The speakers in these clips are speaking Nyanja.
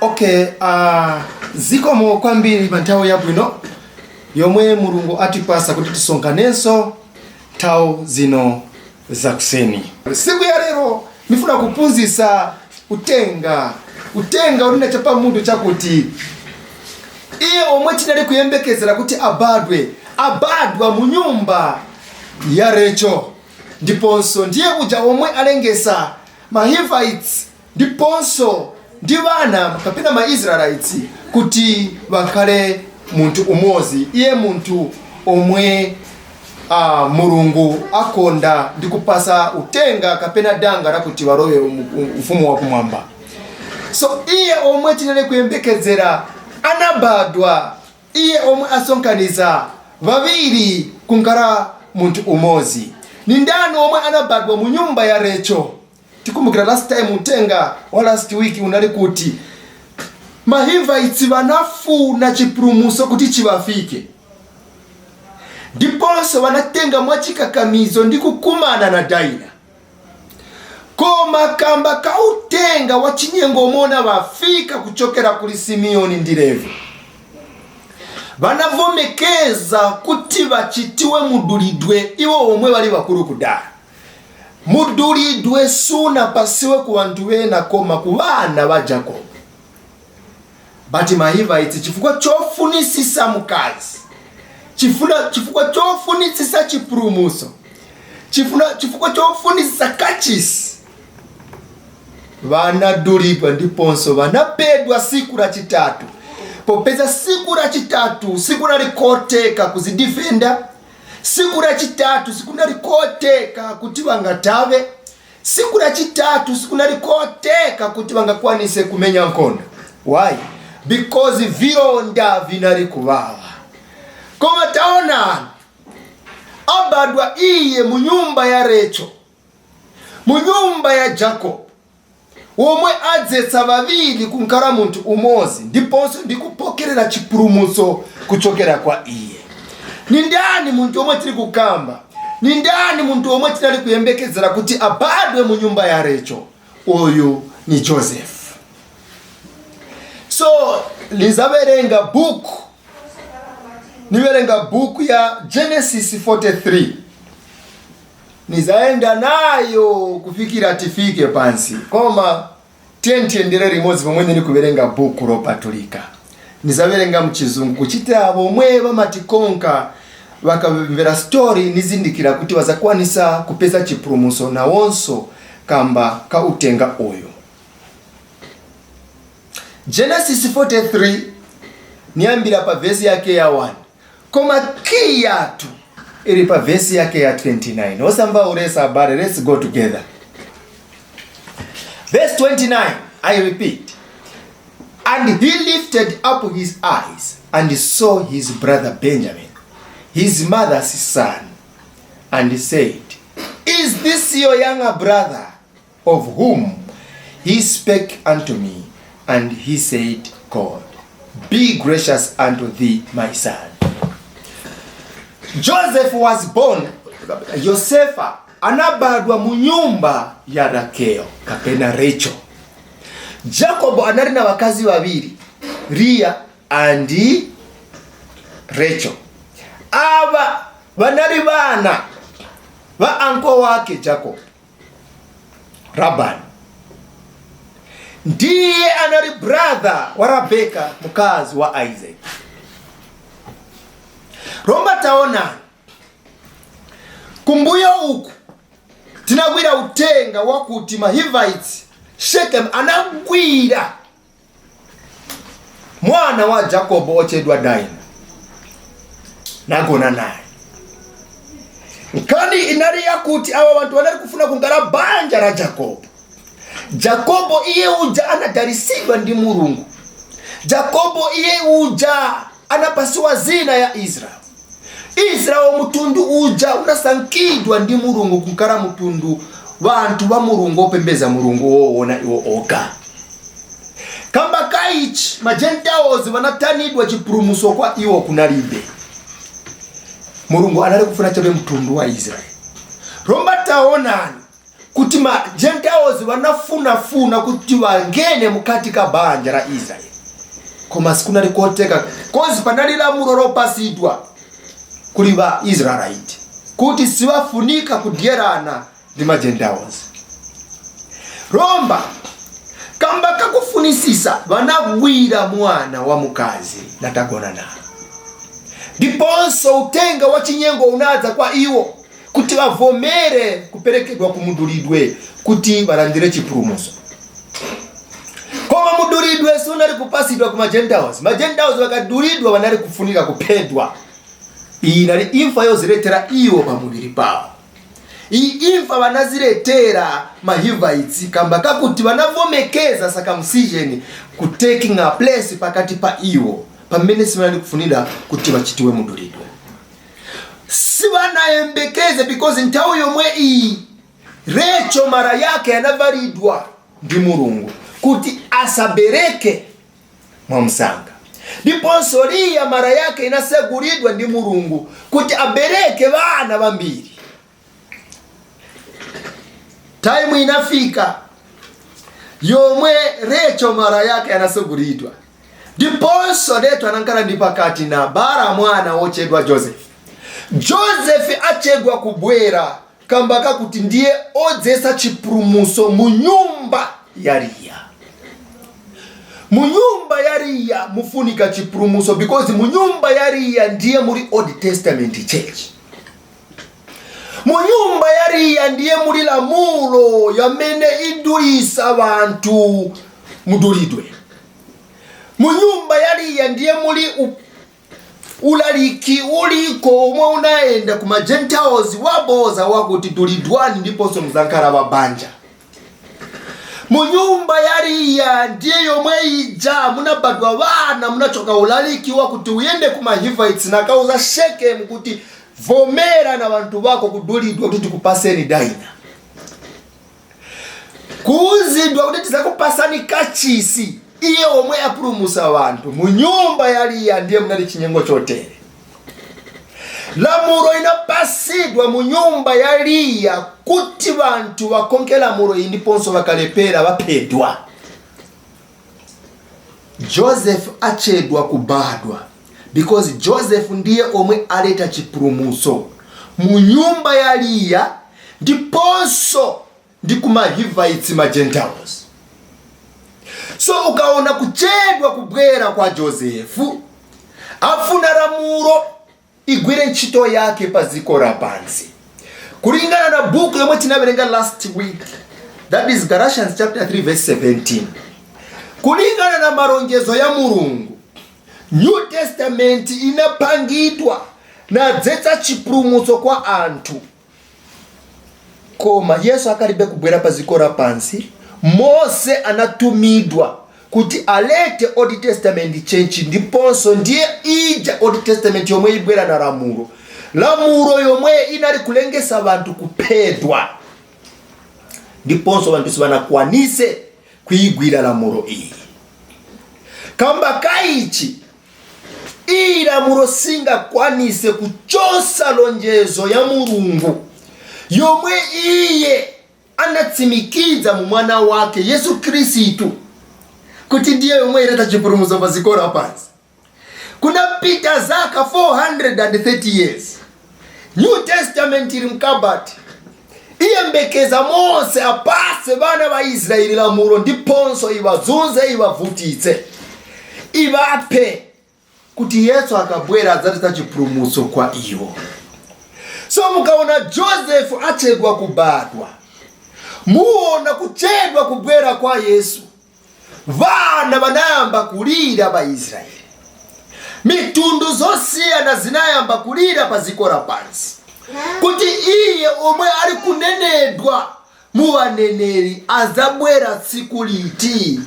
Okay, zikomo kwambiri pa nthawi yabwino yomwe Mulungu atipasa kuti tisonkhanenso nthawi zino zakuseni. Siku ya lero ndifuna kuphunzitsa utenga unena chapamutu chakuti iye omwe tinali kuyembekezera kuti abadwe, abadwa mu nyumba ya Rachel, ndiponso ndiye uja omwe alengesa ma Hivites ndiponso ndi vana kapena ma Israelites kuti vakhale munthu umodzi. Iye munthu omwe Mulungu akonda ndi kupasa utenga kapena danga lakuti walowe ufumu wakumwamba. So iye omwe tinali kuyembekezera anabadwa, iye omwe asonkhaniza vaviri kunkhala munthu umodzi. Ni ndani omwe anabadwa mu nyumba ya Rachel? Tikumbukira last time, utenga wa last week unali kuti ma Hivites vanafuna chipulumutso kuti chivafike, ndiponso vanatenga mwachikakamizo ndi kukumana na Daina. Koma kamba kautenga wa chinyengo omwe vafika kuchokera kuli Simeoni ndi Levi, vanavomekeza kuti vachitiwe mudulidwe iwo omwe vali vakulu kudala. Mudulidwe sunapasiwe ku vanthu vena koma ku vana va Jacobo. But ma Hivites, chifukwa chofunisisa mukazi, chifukwa chofunisisa chipulumutso, chifukwa chofunisisa kachisi, vanadulidwa ndiponso vanapedwa siku lachitatu. Popeza siku lachitatu sikunalikoteka kuzidifenda, siku lachitatu sikunalikoteka kuti vangatave, siku lachitatu sikunalikoteka kuti vangakwanise kumenya nkhondo. Why? Because vilonda vinali kuwawa. Koma taonani, abadwa iye mu nyumba ya Rachel, mu nyumba ya Jacob, womwe adzetsa vaviri kunkhala munthu umodzi ndiponso ndikupokerera chipulumutso kuchokera kwa iye. Ni ndani munthu omwe tili kukamba? Ni ndani munthu omwe tinali kuyembekezera kuti abadwe mu nyumba ya Rachel? Uyu ni Joseph. So lizaverenga buku, niverenga buku ya Genesis 43, nizaenda nayo kufikira tifike pansi. Koma tiye tiyendere limodzi pomwe ndili kuverenga buku lopatulika. Nizaverenga mchizungu kuchita bomwe vamatikonka vakamvera story, nizindikira kuti vazakwanisa kupeza chipulumutso nawonso kamba ka utenga uyu. Genesis 43, niyambira pa vesi yake ya 1, koma key yathu ili pa vesi yake ya 29. Osamba ulesa abale, let's go together. Verse 29, I repeat: "And he lifted up his eyes and saw his brother Benjamin, his mother's son, and said, 'Is this your younger brother of whom he spake unto me?' And he said, 'God be gracious unto thee, my son.'" Joseph was born, Yosefa anabadwa mu nyumba ya Rakel kapena Rachel. Jacob anali na wakazi wawiri, Leah and Rachel. Ava vanali vana va uncle wake Jacob, Laban. Ndiye anali brother wa Rebeka, mkazi wa Isaac. Lomba taonani, kumbuyo uku tinagwira utenga wakuti ma Hivites, Shechem anagwira mwana wa Jacobo ochedwa Dina, nagona naye. Nkhani inali yakuti awa bantu banali kufuna kungala banja la Jacobo. Jacobo iye uja anadalisidwa ndi Mulungu. Jacobo iye uja anapasiwa zina ya Israel. Israel mutundu uja unasankhidwa ndi Mulungu kukhala mutundu, vanthu va Mulungu opembeza Mulungu woona iwo oka. Kamba kaichi ma Gentiles vanatanidwa, chipulumutso kwa iwo kunalibe. Mulungu anali kufuna chabe mtundu wa Israeli. Lomba taonani, Kuti ma Gentiles vanafunafuna kuti vangene mukati ka banja la Israeli, koma sikunali koteka, 'cause panali lamulo lopasidwa kuli va Israelite kuti sivafunika kudyerana ndi ma Gentiles. Lomba kamba kakufunisisa, vanagwira mwana wa mukazi natagona naye. Ndiponso utenga wa chinyengo unadza kwa iwo kuti vavomere kuperekedwa kumudulidwe kuti valandire chipulumutso. Koma mudulidwe sunali kupasidwa ku ma Gentiles. Ma Gentiles vakadulidwa vanali kufunika kuphedwa. Iyi inali imfa yoziletera iwo pamuviri pawo. Iyi imfa vanaziletera ma Hivites kamba kakuti vanavomekeza circumcision ku taking a place pakati pa iwo pamene sivanali kufunira kuti vachitiwe mudulidwe. Sivanayembekeze, because nthawi yomwe iyi Recho mara yake yanavalidwa ndi Mulungu kuti asabereke mwamsanga, ndiponso Liya mara yake inasegulidwa ndi Mulungu kuti abereke vana vambiri. Time inafika yomwe Recho mara yake anasegulidwa, ndiponso Recho anankhala ndi pakati na bara mwana wochedwa Joseph. Joseph achedwa kubwera kamba kakuti ndiye odzesa chipulumutso mu nyumba ya Liya. Mu nyumba ya Liya mufunika chipulumutso, because mu nyumba ya Liya ndiye muli Old Testament Church. Mu nyumba ya Liya ndiye muli lamulo yamene idulisa vanthu mudulidwe. Mu nyumba ya Liya ndiye muli ulaliki uliko omwe unaenda ku ma Gentiles waboza wakuti dulidwani ndiponso muzankhala wa banja. Mu nyumba ya Liya ndiye yomwe ija munabadwa vana, munachoka ulaliki wakuti uyende ku ma Hivites nakauza Shekemu kuti vomera na vanthu vako kudulidwa kuti tikupaseni Daina, kuuzidwa kuti tizakupasani kachisi iye omwe apulumusa vanthu. Mu nyumba ya Liya ndiye munali chinyengo chotere. Lamulo inapasidwa mu nyumba ya Liya kuti vanthu vakonke lamulo iyi, ndiponso vakalepera vaphedwa. Joseph achedwa kubadwa because Joseph ndiye omwe aleta chipulumutso mu nyumba ya Liya ndiponso ndi kuma Hivites, ma Gentiles. So ukaona kuchedwa kubwera kwa Josefu, afuna lamulo igwire ntchito yake pa dziko lapansi kulingana na buku yomwe tinawerenga last week, that is Galatians chapter 3 verse 17. Kulingana na malonjezo ya Mulungu, New Testament inapangidwa nadzetsa chipulumutso kwa anthu, koma Yesu akalibe kubwera pa dziko lapansi. Mose anatumidwa kuti alete Old Testament Church, ndiponso ndiye ija Old Testament yomwe ibwera na lamulo, lamulo yomwe inali kulengesa vanthu kuphedwa, ndiponso vanthu sivanakwanise kuigwira lamulo iyi. Kamba kaichi, iyi lamulo singakwanise kuchosa lonjezo ya Mulungu yomwe iye anatsimikiza mu mwana wake Yesu Khristu kuti ndiye yomwe ileta chipulumutso pa dziko lapansi. Kunapita zaka 430 years, New Testament ili mkabati, iyembekeza Mose apase vana va Israeli lamulo, ndiponso ivazunze, ivavutitse, ivaphe, kuti Yesu akabwera adzatita chipulumutso kwa iwo. So mukaona Joseph achedwa kubadwa, muona kuchedwa kubwera kwa Yesu. Vana vanayamba kulira va Israeli, mitundu zosiyana zinayamba kulira pa dziko lapansi kuti iye omwe ali kunenedwa mu vaneneri azabwera tsiku liti?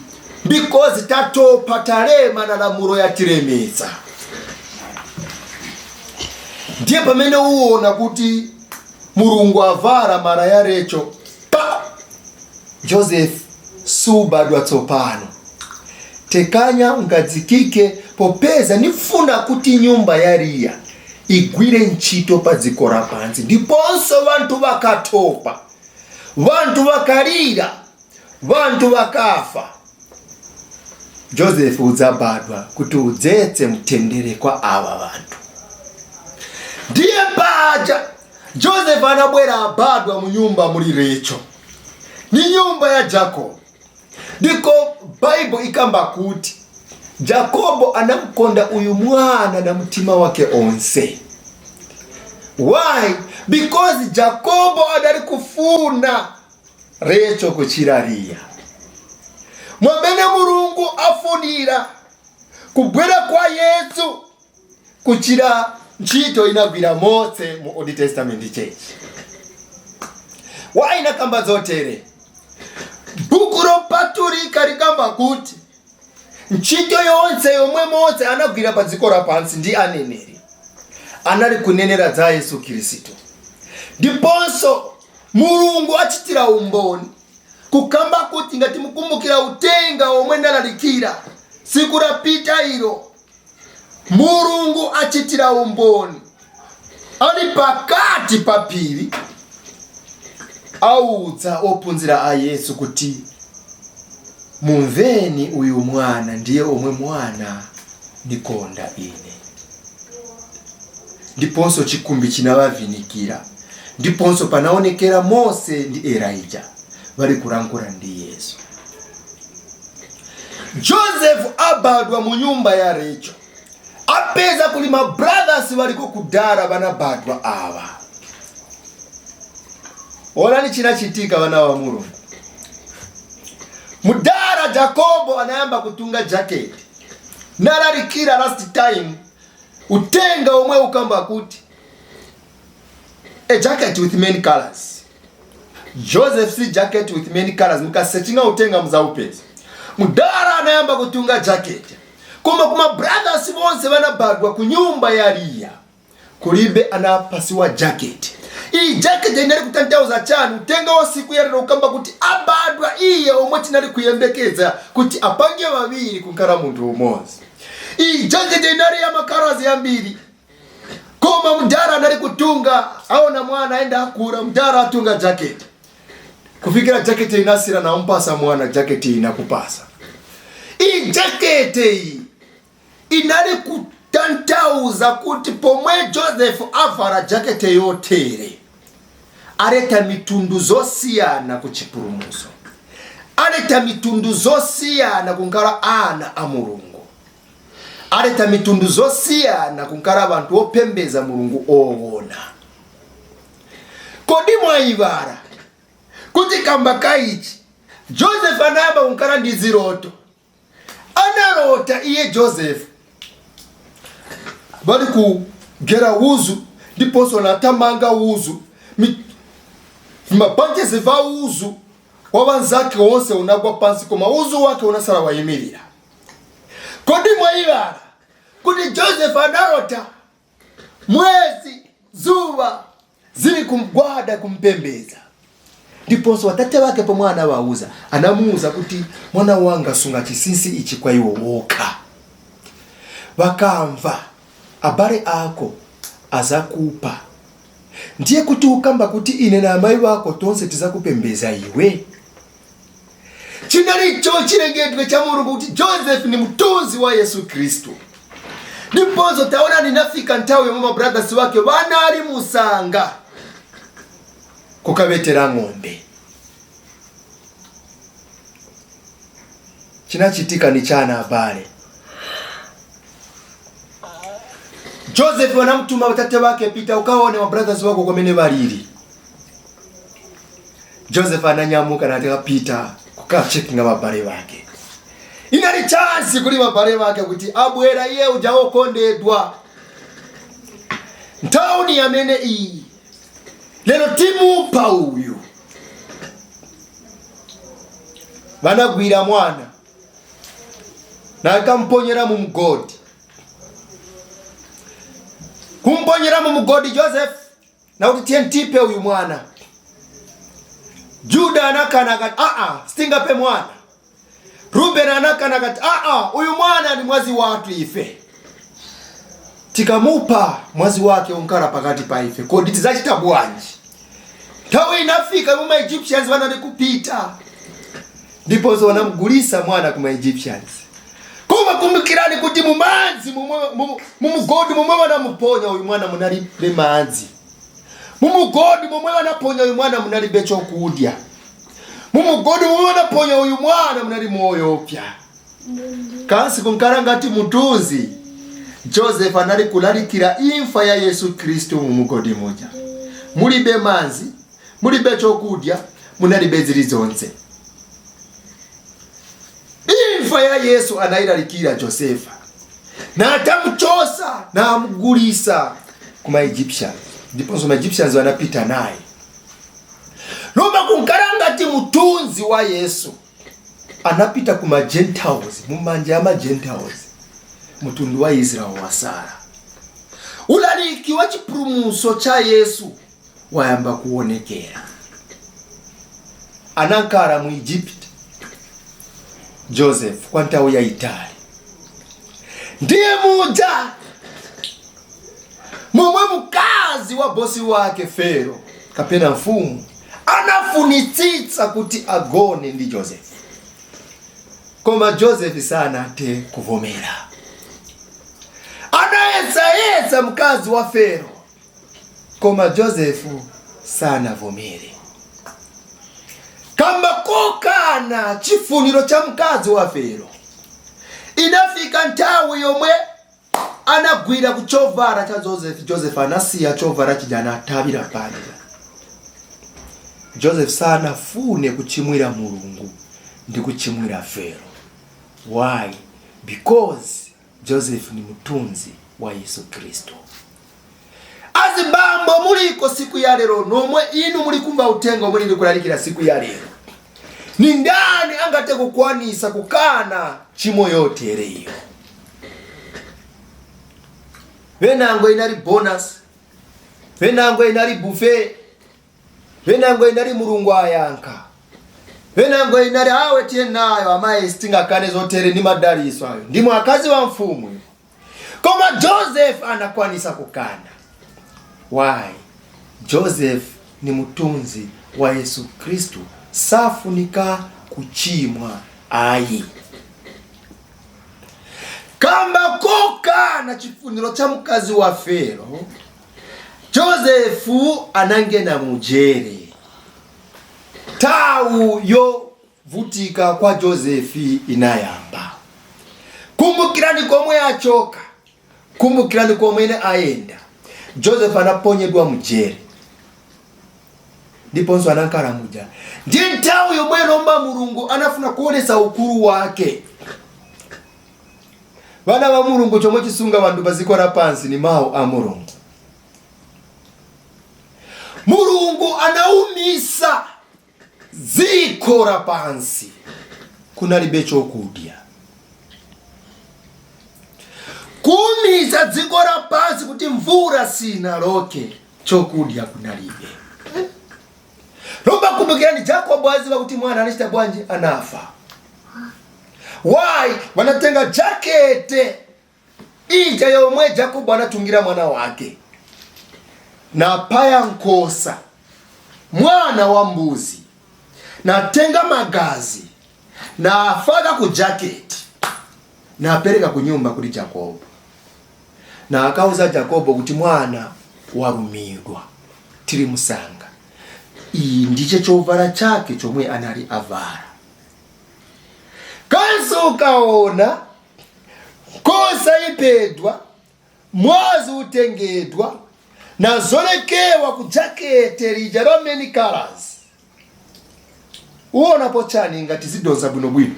Because tatopa, talema na lamulo yatilemetsa. Ndiye pamene uwona kuti Mulungu avala mara ya Recho pa Joseph, subadwa tsopano, tekanya ungadzikike, popeza nifuna kuti nyumba ya Liya igwire ntchito pa dziko lapansi, ndiponso vanthu vakatopa. Vantu vakalira, vantu vakafa, Joseph udzabadwa kuti udzetse mtendere kwa ava vantu. Ndiye paja Joseph anabwera, abadwa mu nyumba muli Recho, ni nyumba ya Jacob. Ndiko Bible ikamba kuti Jacobo anamkonda uyu mwana na mtima wake onse. Why? Because Jacobo adali kufuna Recho kuchira Liya. Mwamene Mulungu afunira kubwera kwa Yesu kuchira ntchito inagwira Mose mu Old Testament Church. Why nakamba zotere? Buku lopatulika likamba kuti ntchito yonse yomwe Mose anagwira pa dziko lapansi ndi aneneri anali kunenera za Yesu Khristu. Ndiponso Mulungu achitira umboni kukamba kuti, ngati mukumbukira utenga omwe ndalalikira siku lapita ilo, Mulungu achitira umboni ali pakati pa phiri, audza ophunzira a Yesu kuti, "Mumveni uyu mwana, ndiye omwe mwana nikonda ine." Ndiponso chikumbi chinavavinikira, ndiponso panaonekera Mose ndi Elija vali kulankhula ndi Yesu. Joseph abadwa mu nyumba ya Recho, apeza kuli ma brothers valiko kudara vanabadwa ava. Onani chinachitika, vana va Mulungu. Mudara Jacobo anayamba kutunga jacket. Nalalikira last time utenga omwe ukamba kuti a jacket with many colors, Joseph C jacket with many colors. Mukasechinga utenga muzaupeza. Mudara anayamba kutunga jacket, koma kuma brothers bonse vanabadwa ku nyumba ya Liya kulibe anapasiwa jacket. Iyi jacket inali kutanthauza chani? Utenga wa siku yalero ukamba kuti abadwa iye omwe tinali kuyembekeza kuti apange vaviri kunkhala munthu umodzi. Iyi jacket inali ya ma colors yambiri, koma mudara anali kutunga, aona mwana aenda akura, mudara atunga jacket kufikira jacket inasira, nampasa mwana jacket inakupasa. Iyi jacket iyi inali kutanthauza kuti pomwe Joseph avala jacket yotere, aleta mitundu zosiyana ku chipulumutso, aleta mitundu zosiyana kunkhala ana a Mulungu, aleta mitundu zosiyana kunkhala anthu opembeza Mulungu owona. Kodi mwayibala kuti kamba kaichi Joseph anayamba kunkhala ndi ziloto? Analota iye Joseph bali kugera wuzu, ndiponso natamanga wuzu, mabanjezi va wuzu wa vanzake wonse unagwa pansi, koma wuzu wake unasala wayimirira. Kodi mwayibala kuti Joseph analota mwezi, zuva zili kumgwada kumpembeza? Ndiponso watate wake pomwe anawauza, anamuuza kuti, "Mwana wanga, sunga chinsinsi ichi kwa iwo wokha. Vakamva abale ako azakupa. Ndiye kuti ukamba kuti ine na amayi wako tonse tizakupembeza iwe." Chinalicho chilengedwe cha Mulungu kuti Joseph ni mtunzi wa Yesu Khristu. Ndiponso taona, ninafika nthawi yomwe mabrothers wake vanali musanga kukabetera ng'ombe. Chinachitika ni chana, abale? Joseph wanamtuma watate wake, "Pita ukaone mabrothers wako kwamene valili." Joseph ananyamuka natikapita kukachekinga mabale wake. Inali chance kuli mabale wake kuti abwera iye uja wokondedwa nthawi yamene iyi lero timupha uyu. Vanagwira mwana nakamponyera mu mugodi, kumponyera mu mugodi Joseph, nakuti, "Tiye tipe uyu mwana." Juda anakana akati, "Aa, sitingape mwana." Ruben anakana akati, "Aa, uyu mwana ni mwazi wathu ife. Tikamupa, mwazi wake unkhala pakati pa ife. Kodi tizacita bwanji?" Nthawi inafika mu Egyptians vanali kupita, ndiponso wanamugulisa mwana kuma Egyptians. Koma kumbukirani kuti mumadzi, mumugodi momwe wanamuponya uyu mwana munalibe madzi. Mumugodi momwe wanaponya uyu mwana munalibe chokudya. Mumugodi momwe wanaponya uyu mwana munali moyopya. Kansi kunkala ngati mutunzi, Joseph anali kulalikira imfa ya Yesu Khristu. Mumugodi muja mulibe manzi, mulibe chokudya, munalibe zilizonse. Imfa ya Yesu anayilalikira Josefa, natamuchosa namugulisa kuma Egyptians, ndiponso ma Egyptians wanapita naye. Lomba kunkala ngati mutunzi wa Yesu anapita kuma Gentiles, mumanja ya ma Gentiles, mutundu wa Israel wasala. Ulaliki wa chipulumutso cha Yesu wayamba kuonekera. Anankala mu Egypt Joseph kwa nthawi yayitali. Ndiye muja momwe mkazi wa bosi wake Fero kapena mfumu anafunitsitsa kuti agone ndi Joseph, koma Joseph sanathe kuvomera. Anayesayesa mkazi wa Fero, koma Joseph sanavomere kamba kokana chifuniro cha mkazi wa Fero. Inafika nthawi yomwe anagwira kuchovala cha Joseph. Joseph anasiya chovala chija, anatawira panja. Joseph sanafune kuchimwira Mulungu ndi kuchimwira Fero. Why? Because Joseph ni mtunzi wa Yesu Kristo. Azibambo muliko siku ya lero, nomwe inu muli kumva utenga omwe ndili kulalikira siku ya lero, ni ndani angate kukwanisa kukana chimo yotereyo? Venango inali bonus, venango inali buffet, venango inali Mulungu ayankha, venango inali awe tiye nayo amayi, sitingakane zotere ndi madaliso ayo, ndimwe akazi wa mfumu. Koma Joseph anakwanisa kukana. Why? Joseph ni mutunzi wa Yesu Kristu, safunika kuchimwa ayi. Kamba kokana chifuniro cha mkazi wa Fero, Josefu anangena mujere. Tawu yovutika kwa Josefi inayamba. Kumbukirani komwe achoka, kumbukirani komwe ayenda. Joseph anaponyedwa mujere, ndiponso anankala muja. Ndi nthawi yomwe lomba Mulungu anafuna kuonesa ukulu wake. Vana va Mulungu, chomwe chisunga vantu paziko la pansi ni mawu a Mulungu. Mulungu anaumisa dziko la pansi, kunalibe chokudya. Kuumisa dziko la pansi kuti mvula sinaloke, chokudya kunalibe. Lomba kumbukirani, Jacobo aziva kuti mwana anachita bwanji, anafa. Why? Wanatenga jakete ija yomwe Jacobo anatungira mwana wake, napaya nkosa, mwana wa mbuzi, natenga magazi, nafaka ku jaketi, napereka ku nyumba kuli Jacobo, na akauza Jacobo kuti mwana warumidwa, tiri musanga, iyi ndiche chovala chake chomwe anali avala. Kanso ukaona nkosa ipedwa, mwazi utengedwa, nazolekewa ku jakete lija la many colors, uonapo chani ngati zidonza bwinobwino?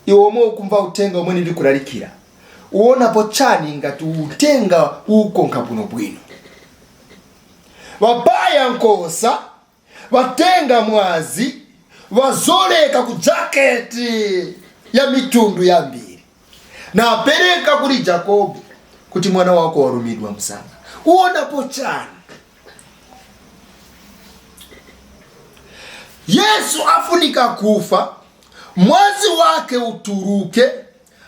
Iwe omwe ukumva utenga omwe ndikulalikira, uonapo chani ngati utenga ukonkha bwinobwino? Vapaya nkosa, vatenga mwazi, vazoleka ku jaketi ya mitundu yambiri, napereka kuli Jacobo kuti mwana wako warumidwa msanga. Uonapo chani? Yesu afunika kufa, mwazi wake uturuke.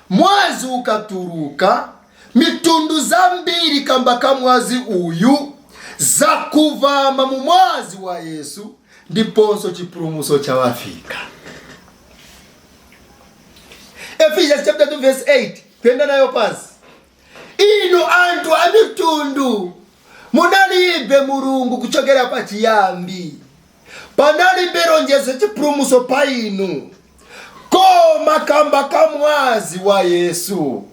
Mwazi ukaturuka, mitundu zambiri kamba ka mwazi uyu Zakuvama mu mwazi wa Yesu, ndiponso chipulumutso chawafika. Ephesians chapter 2 verse 8, kuyenda nayo pansi. Inu anthu a mitundu munalibe Mulungu kuchokera pachiyambi, panalibe lonjezo chipulumutso pa inu, koma kamba ka mwazi wa Yesu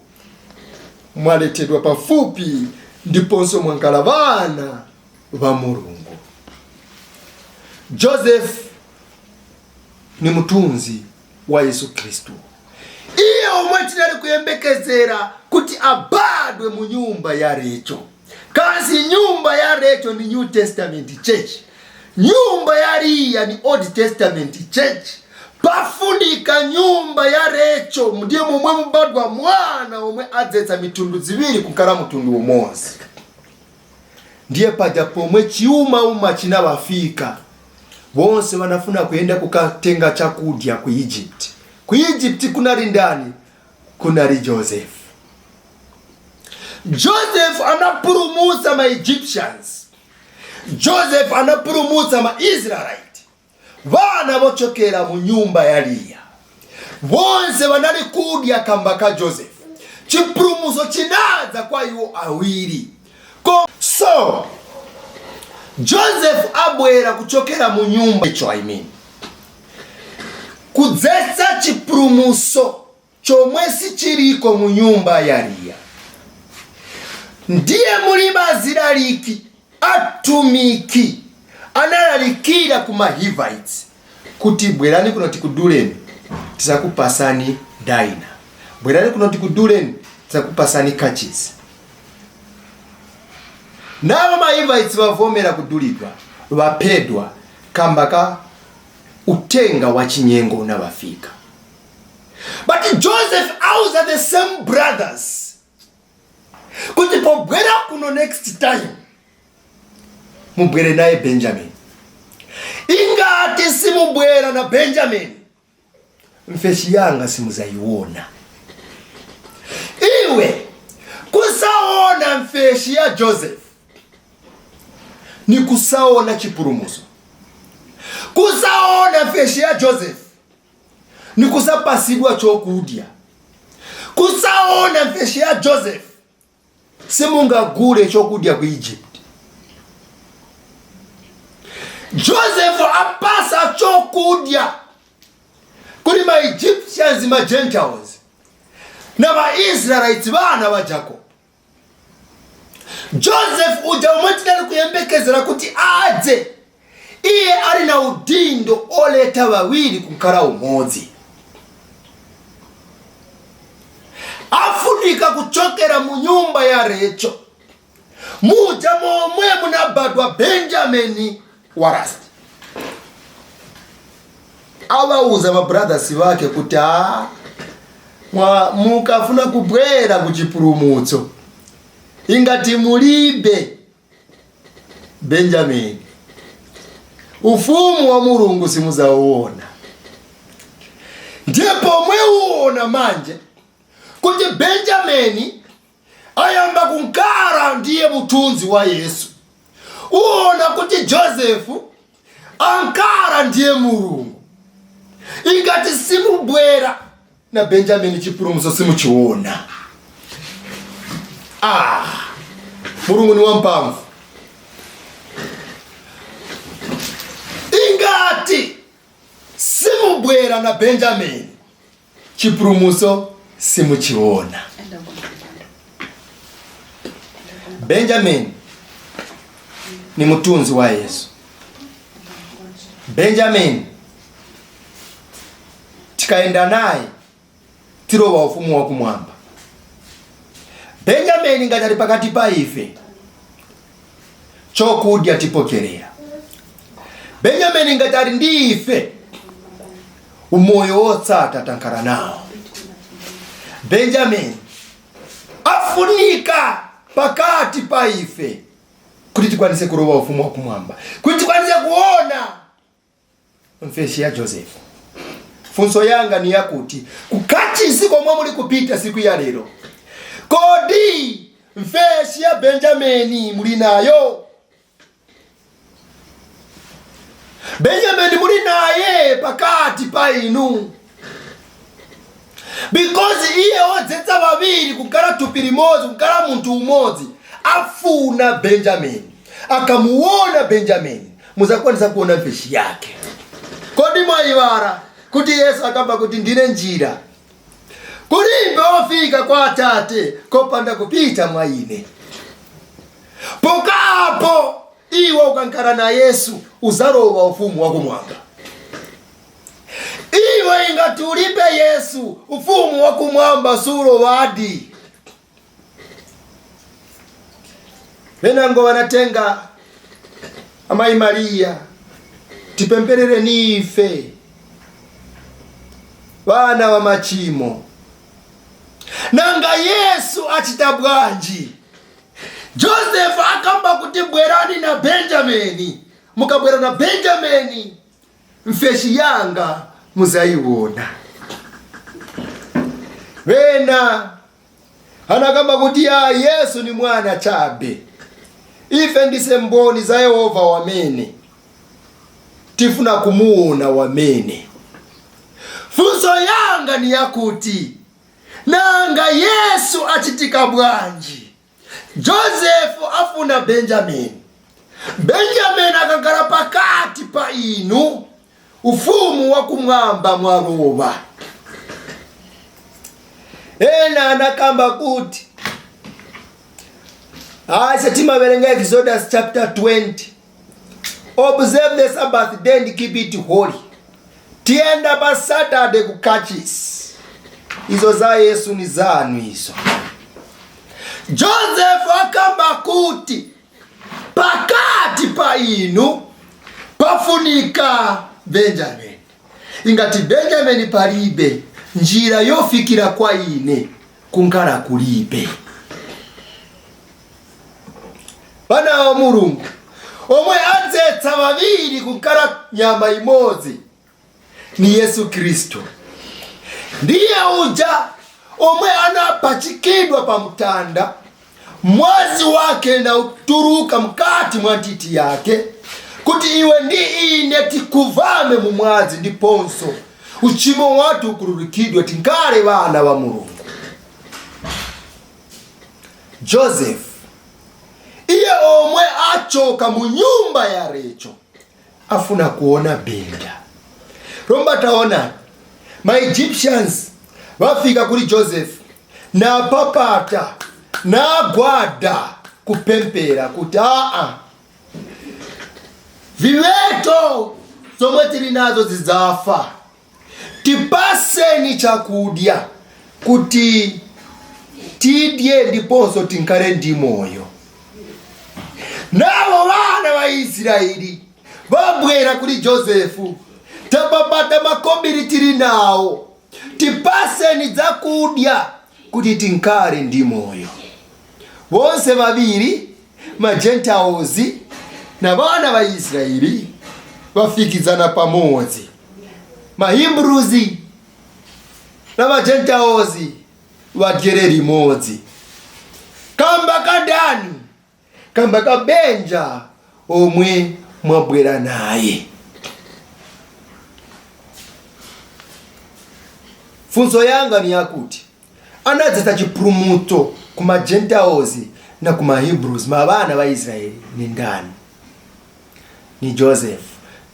mwaletedwa pafupi ndiponso mwankala vana va Mulungu. Joseph ni mthunzi wa Yesu Khristu, iye omwe tinali kuyembekezera kuti abadwe mu nyumba ya Recho. Kasi nyumba ya Recho ni New Testament Church, nyumba ya Liya ni Old Testament Church. Pafunika nyumba ya Recho ndiye momwe mubadwa mwana omwe adzetsa mitundu ziwiri kukhala mtundu umodzi. Ndiye paja pomwe chiumauma chinawafika, bonse wanafuna kuyenda kukatenga chakudya ku Egypt. Ku Egypt kunali ndani? Kunali Joseph. Joseph anapulumutsa ma Egyptians, Joseph anapulumutsa ma Israelite, vana vochokera mu nyumba ya Liya. Bonse vanali kudya kamba ka Joseph. Chipulumutso chinadza kwa iwo awiri. So Joseph abwera kuchokera mu nyumba icho, I mean, kudzetsa chipulumutso chomwe sichiliko mu nyumba ya Liya. Ndiye muli bazilaliki, atumiki analalikira ku Mahivites kuti bwerani kuno tikuduleni, tizakupasani Dina. Bwerani kuno tikuduleni, tizakupasani kachisi. Navo Mahivites vavomera kudulidwa, vaphedwa kamba ka utenga wa chinyengo unawafika. But Joseph auza the same brothers kuti pobwera kuno next time mubwere naye Benjamin. Ingati simubwera na Benjamin, mfeshi yanga simuzayiona. Iwe kusaona mfeshi ya Joseph ni kusaona chipulumutso. Kusaona mfeshi ya Joseph ni kusapasidwa chokudya. Kusaona mfeshi ya Joseph, simungagule chokudya ku Egypt. Joseph apasa chokudya kuli ma Egyptians, ma Gentiles na ma Israelites, vana va Jacob. Joseph uja umwe tinali kuyembekezera kuti adze, iye ali na udindo oleta vawiri kukhala umodzi. Afunika kuchokera mu nyumba ya Recho muja momwe munabadwa Benjamini wa last. Awauza mabrothers vake kuti a mukafuna kubwera ku chipulumutso, ingati mulibe Benjamini, ufumu wa Mulungu simuzauona. Ndiye pomwe uona manje kuti Benjamini ayamba kunkara ndiye mutunzi wa Yesu, uona kuti Josefu ankara ndiye Mulungu. Ingati simubwera na Benjamini, chipulumutso simuchiona. Ah, Mulungu ni wamphamvu. Ingati simubwera na Benjamini, chipulumutso simuchiona. Benjamin ni mutunzi wa Yesu. Benjamin tikaenda naye tilowa ufumu wa kumwamba. Benjamin ngati ali pakati pa ife, chokudya tipokerera. Benjamin ngati ali ndi ife, umoyo wotsata tankhala nawo. Benjamin afunika pakati pa ife kuti tikwanise kulowa ufumu wa kumwamba, kuti tikwanise kuona mfeshi ya Joseph. Funso yanga ni yakuti kukachisi komwe muli kupita siku ya lero, kodi mfeshi ya Benjamini muli nayo? Benjamini muli naye pakati pa inu, because iye wodzetsa vaviri kukhala thupi limodzi, kukhala munthu umodzi, afuna Benjamini. Akamuona Benjamini, muzakwanisa kuona mfeshi yake. Kodi mwayiwala kuti Yesu akamba kuti, "Ndine njira, kulibe ofika kwa Atate kopanda kupita mwa ine"? Pokapo iwe ukankhala na Yesu, uzalowa ufumu wakumwamba. Iwe ingati ulibe Yesu, ufumu wakumwamba sulowadi. Venango wanatenga amayi Mariya, "Tipemperere nife vana wa machimo." Nanga Yesu achita bwanji? Joseph akamba kuti, "Bwerani na Benjamini. Mukabwera na Benjamini, mfeshi yanga muzayiona." Vena anakamba kuti, "Ya, Yesu ni mwana chabe. Ife ndise mboni za Yehova, wamene tifuna kumuona wamene." Funso yanga ni yakuti, nanga Yesu achitika bwanji? Joseph afuna Benjamini. Benjamini akakhala pakati pa inu, ufumu wakumwamba mwalowa. Ena anakamba kuti, ase timaverenga Exodus chapter 20, "Observe the Sabbath day and keep it holy. Tiyenda pa Saturday ku kachisi. Izo za Yesu ni zanu izo." Joseph akamba kuti pakati pa inu pafunika Benjamin. Ingati Benjamin palibe, njira yofikira kwa ine kunkhala kulibe. Vana wa Mulungu, omwe adzetsa vaviri kukhala nyama imodzi ni Yesu Khristu. Ndiye uja omwe anapachikidwa pa mtanda, mwazi wake na uturuka mkati mwa ntiti yake, kuti iwe ndi ine tikuvame mu mwazi, ndiponso uchimo wathu ukhululukidwe, tinkale vana va Mulungu. Joseph, iye omwe achoka mu nyumba ya Recho, afuna kuona Benja. Lomba taona ma Egyptians vafika kuli Joseph, napapata, nagwada kupempera kuti, "Aa, viweto zomwe tili nazo zidzafa, tipaseni chakudya kuti tidye ndiponso tinkale ndi moyo." Nawo vana va Israeli vabwera kuli Josefu, "Tapapata, makobiri tili nawo, tipaseni zakudya kuti tinkale ndi moyo." Bonse babiri, ma Gentiles na vana va Israeli, vafikizana pamodzi. Ma Hebrews na ma Gentiles vadyere limodzi. Kamba kadani? Kamba kabenja omwe mwabwera naye. Funso yanga ni yakuti, anadzetsa chipulumutso ku ma Gentiles na ku ma Hebrews, mabana va Israeli, ni ndani? Ni Joseph.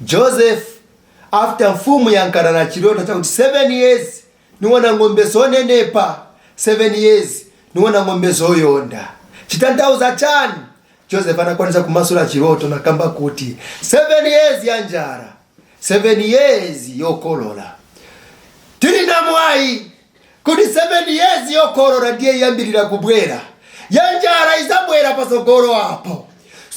Joseph, after mfumu yankala na chiloto chakuti 7 years niwona ng'ombe zonenepa, 7 years niwona ng'ombe zoyonda, chitanthauza chani? Joseph anakwanisa kumasula chiloto nakamba kuti 7 years ya njala, 7 years yokolola. Tili na mwayi kuti 7 years yokolola ndiye iyambirira kubwera, ya njala izabwera pasogolo apo.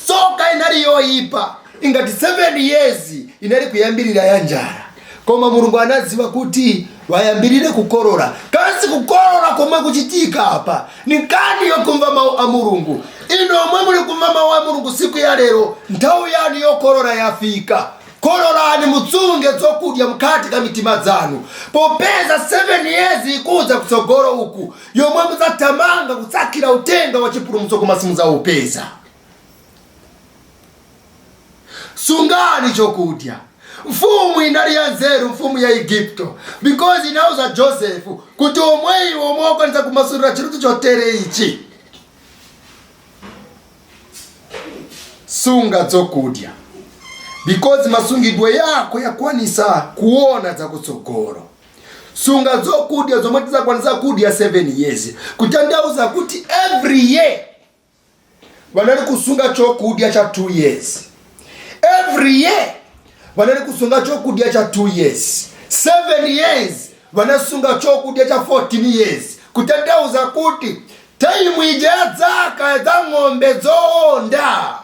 Soka inali yoyipa ingati 7 years inali kuyambirira ya njala, koma Mulungu anadziwa kuti wayambirire kukolola. Kasi kukolola komwe kuchitika apa ni nkani yokumva mawu a Mulungu. Ino omwe muli kumva mawu a Mulungu siku ya lero, nthawi yanu yokolola yafika. Kololani, mutsunge zokudya mkati ka mitima dzanu, popeza 7 years ikudza kutsogolo uku yomwe mudzathamanga kutsakira utenga wa chipulumutso koma simudzaupeza. Sungani chokudya. Mfumu inali ya nzeru, mfumu ya Igupto, because inauza Joseph kuti omweyi omwe wakwanisa kumasulira chiloto chotere ichi, sunga dzokudya, because masungidwe yako yakwanisa kuona zakutsogolo. Sunga zokudya zomwe tizakwanisa kudya 7 years, kutanthauza kuti every year vanali kusunga chokudya cha 2 years. Every year vanali kusunga chokudya cha 2 years. 7 years vanasunga chokudya cha 14 years, kutanthauza kuti time ija yadzaka za ng'ombe zoonda,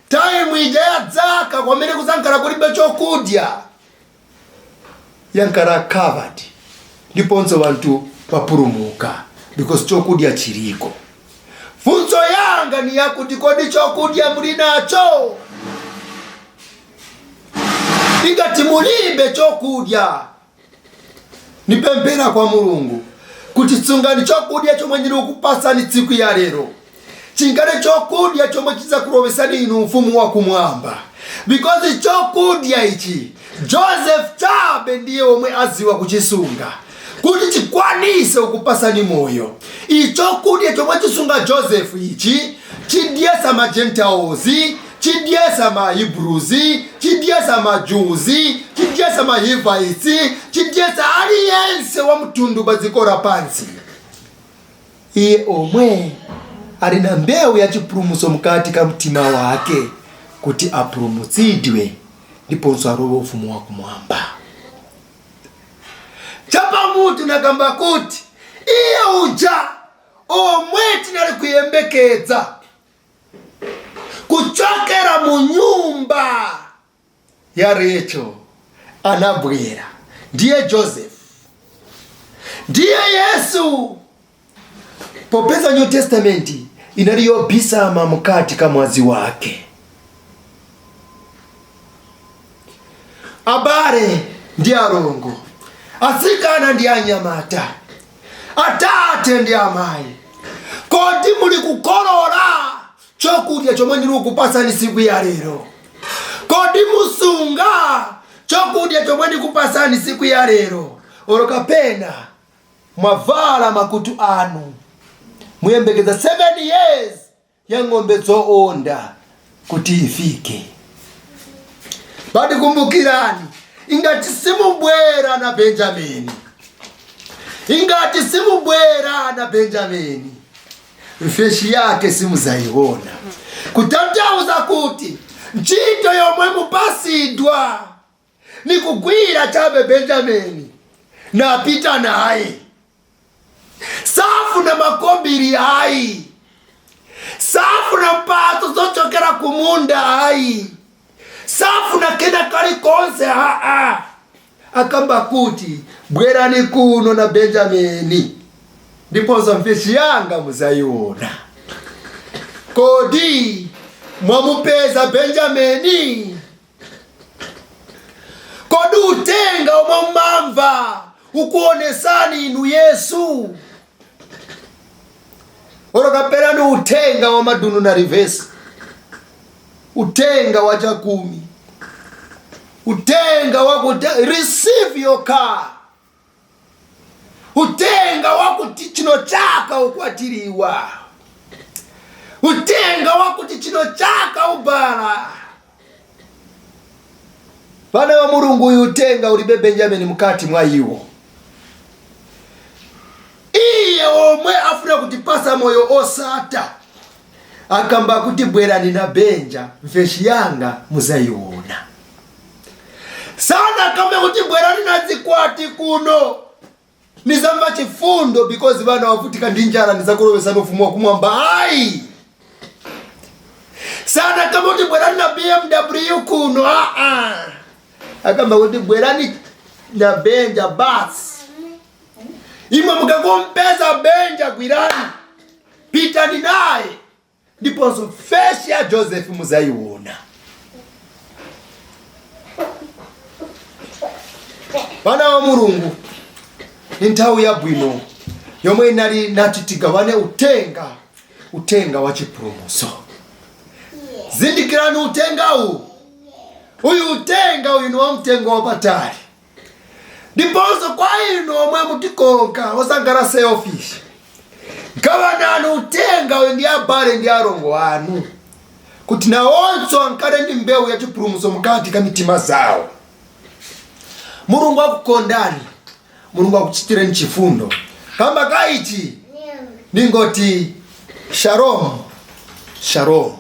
time ija yadzaka kwamene kuzankhala kulibe chokudya, yankhala covered, ndiponso vanthu vapulumuka because chokudya chiliko. Funso yanga ni yakuti, kodi chokudya muli nacho? Ingati mulibe chokudya, nipemphera kwa Mulungu kuti tsungani chokudya chomwe ndili kukupasani tsiku ya lero, chingale chokudya chomwe chizakulowesani inu ufumu wakumwamba, because chokudya ichi Joseph chabe ndiye omwe aziwa kuchisunga kuti chikwanise kukupasani moyo. Ichokudya chomwe chisunga Joseph ichi chidyesa ma Gentiles, chidyesa ma Hebrews, chidyesa ma Jews, chidyesa ma Hivites, chidyesa aliyense wa mtundu pa dziko lapansi. Iye omwe ali na mbewu ya chipulumutso mkati ka mtima wake kuti apulumutsidwe ndiponso alowe ufumu wakumwamba. Chapamutu nakamba kuti iye uja omwe tinali kuyembekedza kuchokera mu nyumba ya Rachel anabwera, ndiye Joseph, ndiye Yesu. Popeza New Testament inali yobisama mukati ka mwazi wake. Abale ndi alongo, atsikana ndi anyamata, atate ndi amayi, kodi muli kukolola chokudya chomwe ndili kukupasani siku ya lero? Kodi musunga chokudya chomwe ndikupasani siku ya lero, olo kapena mwavala makutu anu muyembekeza 7 years ya ng'ombe zoonda kuti ifike? Patikumbukirani, ingati simubwera na Benjamini, ingati simubwera na Benjamini, mfeshi yake simuzayiona. Kutanthauza kuti ntchito yomwe mupasidwa ni kugwira chabe Benjamini napita naye. Safuna makobiri ayi, safuna mphatso zochokera kumunda ayi, safuna kena kalikonse aa. Akamba kuti bwerani kuno na Benjamini, ndiponso mfeshi yanga muzayiona. Kodi mwamupeza Benjamini? Kodi utenga omwe mumamva ukuonesani inu Yesu, olo kaperani utenga wa madunu na rivesi, utenga wa chakumi, utenga wakuti receive your car, utenga wakuti chino chaka ukwatiriwa, utenga wakuti chino chaka ubala? Vana wa Mulungu, uyu utenga ulibe Benjamini mukati mwa iwo. Iye omwe afuna kutipasa moyo osata akamba kuti bwerani na Benja, mfeshi yanga muzayiona. Sana kambe kuti bwerani na zikwati kuno, nizamva chifundo because vana wavutika ndi njala, ndizakulowesani ufumu wakumwamba. Ayi, sana kamba kuti bwerani na BMW kuno, aa. Akamba kuti bwerani na Benja basi. Imwe mukangompeza Benja, gwirani, pitani naye, ndiponso face ya Joseph muzayiona. Vana wa Mulungu, ni nthawi yabwino yomwe inali nati tigawane utenga, utenga wa chipulumutso. Zindikirani utengawu. Uyu utenga uyu ni wa mtengo wapatali. Ndiponso kwa inu omwe mutikonka, osangala selfish, gawanani utenga uyu ndi abale ndi alongo anu, kuti nawonso ankale ndi mbewu ya chipulumutso mukati ka mitima zawo. Mulungu akukondani, Mulungu akuchitireni chifundo. Kamba kaichi ningoti shalom, shalom.